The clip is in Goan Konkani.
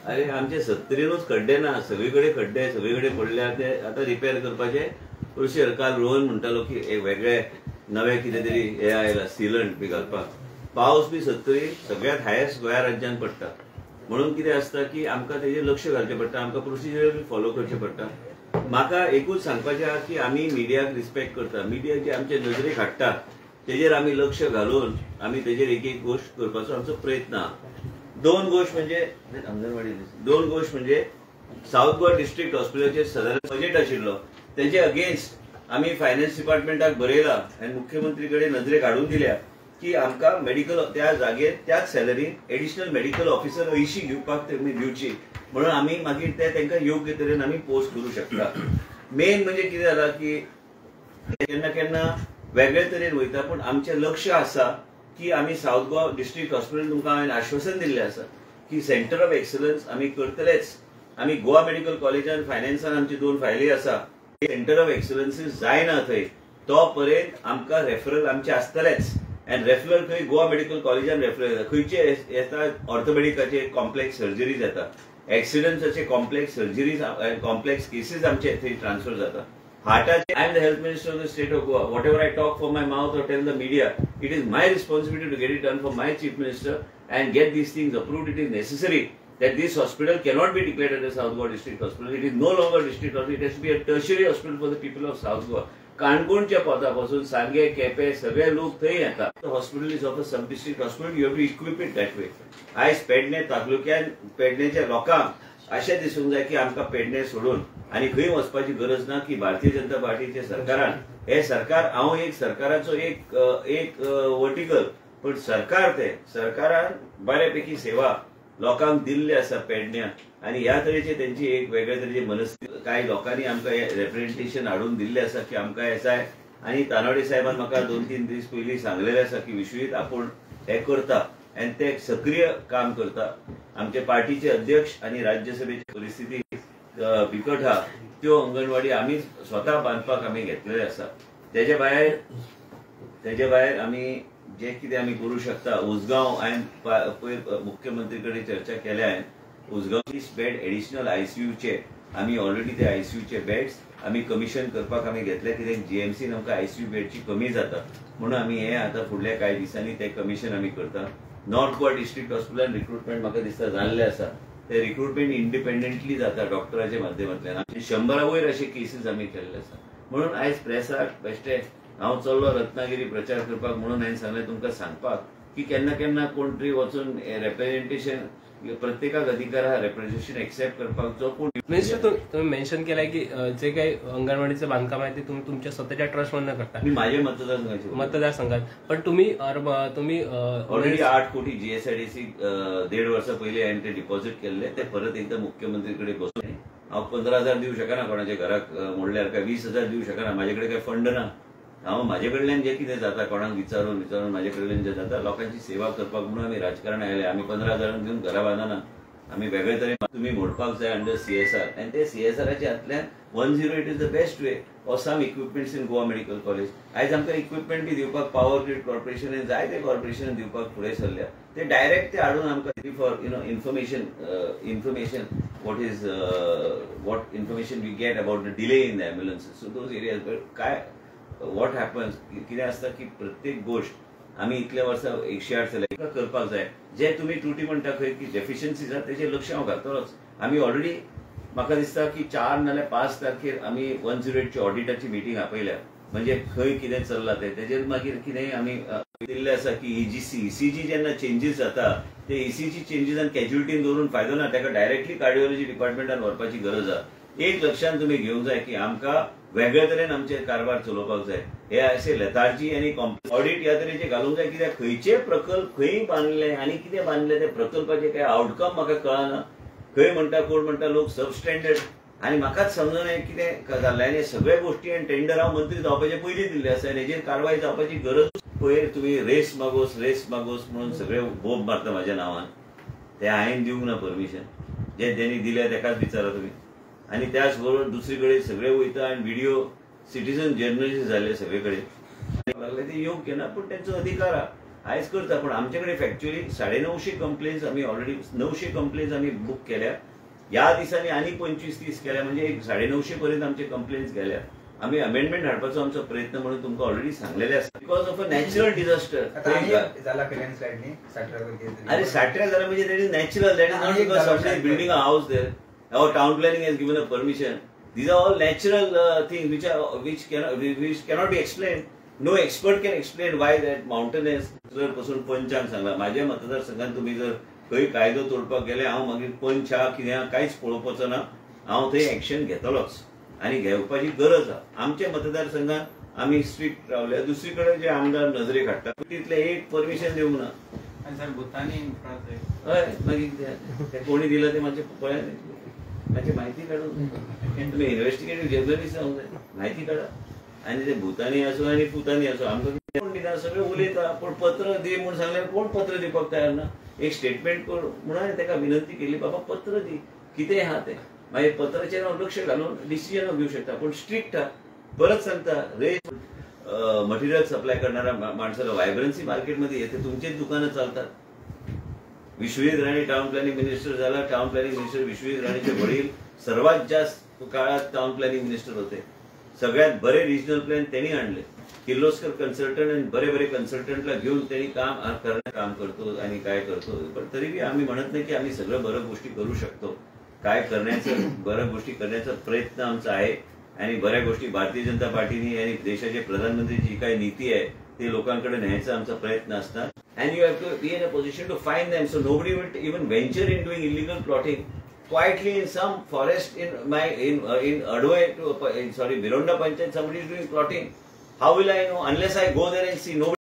अरे आमचे सत्तरीनूच खड्डे ना, सगळे कडेन खड्डे सगळे कडेन पडल्या, ते आतां रिपेर करपाचे प्रोसिजर. काल रोहन म्हणटालो की एक वेगळे नवे कितें तरी हे आयला सिलंट बी घालपाक. पावस बी सत्तरी सगळ्यात हायस्ट गोंया राज्यान पडटा, म्हणून कितें आसता की आमकां तेजेर लक्ष घालचें पडटा, आमकां प्रोसिजर बी फॉलो करचें पडटा. म्हाका एकूच सांगपाचें आहा की आमी मिडियाक रिस्पेक्ट करता, मिडिया जे आमचे नजरेक हाडटा तेजेर आमी लक्ष घालून आमी तेजेर एक एक गोश्ट करपाचो आमचो प्रयत्न आहा. दोन गोश्ट म्हणजे अंगणवाडी, दोन गोश्ट म्हणजे साऊथ गोवा डिस्ट्रिक्ट हॉस्पिटलाचेर सादारण बजेट आशिल्लो तेजे अगेन्स्ट आमी फायनान्स डिपार्टमेंटाक बरयला आनी मुख्यमंत्री कडेन नजरेक हाडून दिल्या की आमकां मेडिकल त्या जागेर त्याच सॅलरीन एडिशनल मेडिकल ऑफिसर 80 घेवपाक तेमी दिवची, म्हणून आमी मागीर ते तांकां योग्य तरेन आमी पोस्ट करूं शकता. मेन म्हणजे कितें जाला की केन्ना केन्ना वेगळे तरेन वयता, पूण आमचें लक्ष आसा की आमी साऊथ गोवा डिस्ट्रिक्ट हॉस्पिटल तुमकां हांवें आश्वासन दिल्लें आसा की सेंटर ऑफ एक्सलन्स आमी करतलेच. आमी गोवा मेडिकल कॉलेजान फायनान्सान आमची 2 फायली आसा, सेंटर ऑफ एक्सलन्सीस जायना थंय तो पर्यंत आमकां रेफरल आमचे आसतलेच. आनी रेफरल खंय गोवा मेडिकल कॉलेजान रेफरल येता, खंयचे येता ऑर्थोपेडिकाचे कॉम्प्लेक्स सर्जरीज येता, एक्सिडंट्साचे कॉम्प्लेक्स सर्जरीज कॉम्प्लेक्स केसीस आमचे थंय ट्रान्सफर जाता. हार्टाचे, I am the health minister of the state of Goa, whatever I talk for my mouth or tell the media, it is my responsibility to get it done for my chief minister and get these things approved. It is necessary that this hospital cannot be declared as a South Goa district hospital. It is no longer district hospital. It has to be a tertiary hospital for the people of South Goa. काणकोणच्या पोता पासून सांगे केपे सगळे लोक थंय येता. Hospital is of a sub district hospital, you have to equip it that way. आयज पेडणे तालुक्यान पेडणेच्या लोकांक अशें दिसूंक जाय की आमकां पेडणे सोडून आनी खंय वचपाची गरज ना की भारतीय जनता पार्टीचे सरकारान हे सरकार, हांव एक सरकाराचो एक एक वर्टिकल, पण सरकार ते सरकारान बऱ्यापैकी सेवा लोकांक दिल्ले आसा पेडण्या, आनी ह्या तरेचे तेंची एक वेगळे तरेची मनस्थिती कांय लोकांनी आमकां रेप्रेझेंटेशन हाडून दिल्लें आसा की आमकां हें जाय. आनी तानावडे साहेबान म्हाका 2-3 दीस पयलीं सांगलेलें आसा की विश्वजीत आपूण हें करता आनी ते सक्रीय काम करता. आमचे पार्टीचे अध्यक्ष आनी राज्यसभेची परिस्थिती बिकट आहा, त्यो अंगणवाडी आमी स्वता बांदपाक आमी घेतलेले आसा. तेजे भायर आमी जे कितें आमी करूं शकता, उसगांव हांवें पयर मुख्यमंत्री कडेन चर्चा केल्या, हांवें उसगांव 30 बेड एडिशनल आयसीयूचे आमी ऑलरेडी ते आयसीयूचे बेड्स आमी कमिशन करपाक आमी घेतले, कित्याक जीएमसीन आमकां आयसीयू बेडची कमी जाता म्हणून आमी हे आतां फुडल्या कांय दिसांनी ते कमिशन आमी करता. नॉर्थ गोवा डिस्ट्रिक्ट हॉस्पिटलान रिक्रुटमेंट म्हाका दिसता जाल्लें आसा, ते रिक्रुटमेंट इंडिपेंडंटली जाता डॉक्टराच्या माध्यमांतल्यान. 100 वयर अशे केसीस आमी केल्ले आसा. म्हणून आयज प्रेसाक बेश्टे हांव चल्लो रत्नागिरी प्रचार करपाक, म्हणून हांवें सांगलें तुमकां सांगपाक की केन्ना केन्ना कोण तरी वचून रेप्रेझेंटेशन, प्रत्येकाक अधिकार आहा रेप्रेझेंटेशन एक्सेप्ट करपाक. जो कोण मिनिस्टर, तुम्ही मेन्शन केलाय की जे काही अंगणवाडीचं बांधकाम आहे ते तुम्ही तुमच्या स्वतःच्या ट्रस्ट मधनं करता. मी माझ्या मतदारसंघाची, मतदारसंघात, पण तुम्ही तुम्ही ऑलरेडी 8 कोटी जीएसआयडीसी 1.5 वर्षा पयलीं हांवें ते डिपॉझिट केल्ले, ते परत एकदा मुख्यमंत्री कडेन बसून हांव 15,000 दिवं शकना कोणाच्या घराक मोडल्यार, काय 20,000 दिवं शकना, म्हाजे कडेन काय फंड ना. हांव म्हाजे कडल्यान जें कितें जाता कोणाक विचारून विचारून म्हाजे कडल्यान जें जाता लोकांची सेवा करपाक म्हणून आमी राजकारण आयले. आमी 15,000 दिवन घरा बांदना, आमी वेगळे तरेन तुमी मोडपाक जाय अंडर सीएसआर, आनी ते सीएसआराच्या हातल्यान 108 is the best way or some equipments in Goa medical college. आयज आमकां इक्विपमेंट बी दिवपाक पावर ग्रीड कॉर्पोरेशन जायते कॉर्पोरेशन दिवपाक फुडें सरल्या, ते डायरेक्ट ते हाडून आमकां for you know information, information what is what information we get about the delay in the ambulances. So those areas काय what happens कितें आसता की प्रत्येक गोश्ट आमी इतल्या वर्सां 108 जाल्या करपाक जाय. जे तुमी त्रुटी म्हणटा खंय की डेफिशियन्सी आसा तेजेर लक्ष हांव घालतलोच. आमी ऑलरेडी म्हाका दिसता की 4 नाल्यार 5 तारखेर आमी 108ची ऑडिटाची मिटींग आपयल्या, म्हणजे खंय कितें चल्लां तें तेजेर मागीर कितेंय आमी दिल्लें आसा की ईजीसी ईसीजी जेन्ना चेंजीस जाता ते ईसीजी चेंजीसान कॅज्युलिटीन दवरून फायदो ना, ताका डायरेक्टली कार्डिओलॉजी डिपार्टमेंटान व्हरपाची गरज आसा. एक लक्षांत तुमी घेवंक जाय की आमकां वेगळे तरेन आमचे कारभार चलोवपाक जाय. हे अशे लेथार्जी आनी ऑडिट ह्या तरेचे घालूंक जाय, कित्याक खंयचे प्रकल्प खंय बांदले आनी कितें बांदले ते प्रकल्पाचे काय आवटकम म्हाका कळना. खंय म्हणटा कोण म्हणटा लोक सबस्टँडर्ड, आनी म्हाकाच समजना कितें जाल्लें. आनी सगळे गोश्टी आनी टेंडर हांव मंत्री जावपाचे पयलीं दिल्ले आसा आनी हेजेर कारवाय जावपाची गरज. पयर तुमी रेस मागोस रेस मागोस म्हणून सगळे बोब मारता म्हाज्या नांवान, ते हांवें दिवंक ना परमिशन, जे तेणी दिल्या तेकाच विचारा तुमी. आनी त्याच बरोबर दुसरी कडेन सगळे वयता आनी व्हिडिओ सिटीजन जर्नलिस्ट जाल्ले सगळे कडेन लागले, ते योग्य ना, पूण तेंचो अधिकार आहा. आयज करता. पण आमचे कडेन फॅक्च्युअली 950 कंप्लेन्स आमी ऑलरेडी 900 कंप्लेन्स आमी बूक केल्या. ह्या दिसांनी आनी 25-30 केल्या, म्हणजे एक 950 पर्यंत आमचे कंप्लेन्स गेल्या. आमी अमेंडमेंट हाडपाचो आमचो प्रयत्न म्हणून तुमकां ऑलरेडी सांगलेले आसा. Because of a natural disaster. अरे साठऱ्या झाला म्हणजे that is natural, that is not because somebody is building a house there or town planning has given a permission. These are all natural things which cannot be explained. No expert can explain why that mountain is. पासून पंचांक सांगला माझ्या मतदारसंघात तुम्ही जर खंय कायदो तोडपाक गेले हांव मागीर पंच आहा कितें कांयच पळोवपाचो ना, हांव थंय एक्शन घेतलोच आनी घेवपाची गरज आहा. आमच्या मतदारसंघात आमी स्ट्रिक्ट रावले. दुसरी कडेन जे आमदार नजरेक हाडटा तितले एक परमिशन दिवंक ना. हय, मागीर कितें कोणी दिलां तें मातशें पळयात, मातशी म्हायती काडून तुमी इन्व्हेस्टिगेटीव जर्नलिस्ट जावंक जाय, म्हायती काडा. आनी ते भुतानी आसूं आनी पुतानी आसूं आमकां कोण दिना, सगळे उलयता पूण पत्र दी म्हूण सांगल्यार कोण पत्र दिवपाक तयार ना. एक स्टेटमेंट कर म्हणून हांवें ताका विनंती केली, बाबा पत्र दी कितें आहा तें, मागीर पत्राचेर हांव लक्ष घालून डिसिजन हांव घेवंक शकता. पूण स्ट्रिक्ट आहा. परत सांगता, रेज मटेरियल सप्लाय करणाऱ्या माणसाला व्हायब्रन्सी मार्केटमध्ये येते, तुमचेच दुकानं चालतात. Vishwajit Rane town planning minister झाला. टाउन प्लॅनिंग मिनिस्टर विश्वजीत राणेचे वडील सर्वात जास्त काळात टाउन प्लॅनिंग मिनिस्टर होते. सगळ्यात बरे रिजनल प्लॅन त्यांनी आणले. किर्लोस्कर कन्सल्टंट आणि बरे बरे कन्सल्टंटला घेऊन त्यांनी काम करतो आणि काय करतो. पण तरी बी आम्ही म्हणत नाही की आम्ही सगळं बरं गोष्टी करू शकतो. काय करण्याचं बऱ्या गोष्टी करण्याचा प्रयत्न आमचा आहे आणि बऱ्या गोष्टी भारतीय जनता पार्टीनी आणि देशाचे प्रधानमंत्री जी काही नीती आहे ते लोकांकडे न्यायचा आमचा प्रयत्न असणार. And you have to be in a position to find them, so nobody will even venture in doing illegal plotting. Quietly in some forest in my in Advai to sorry Mironda Panchayat, somebody is doing plotting. How will I know unless I go there and see? Nobody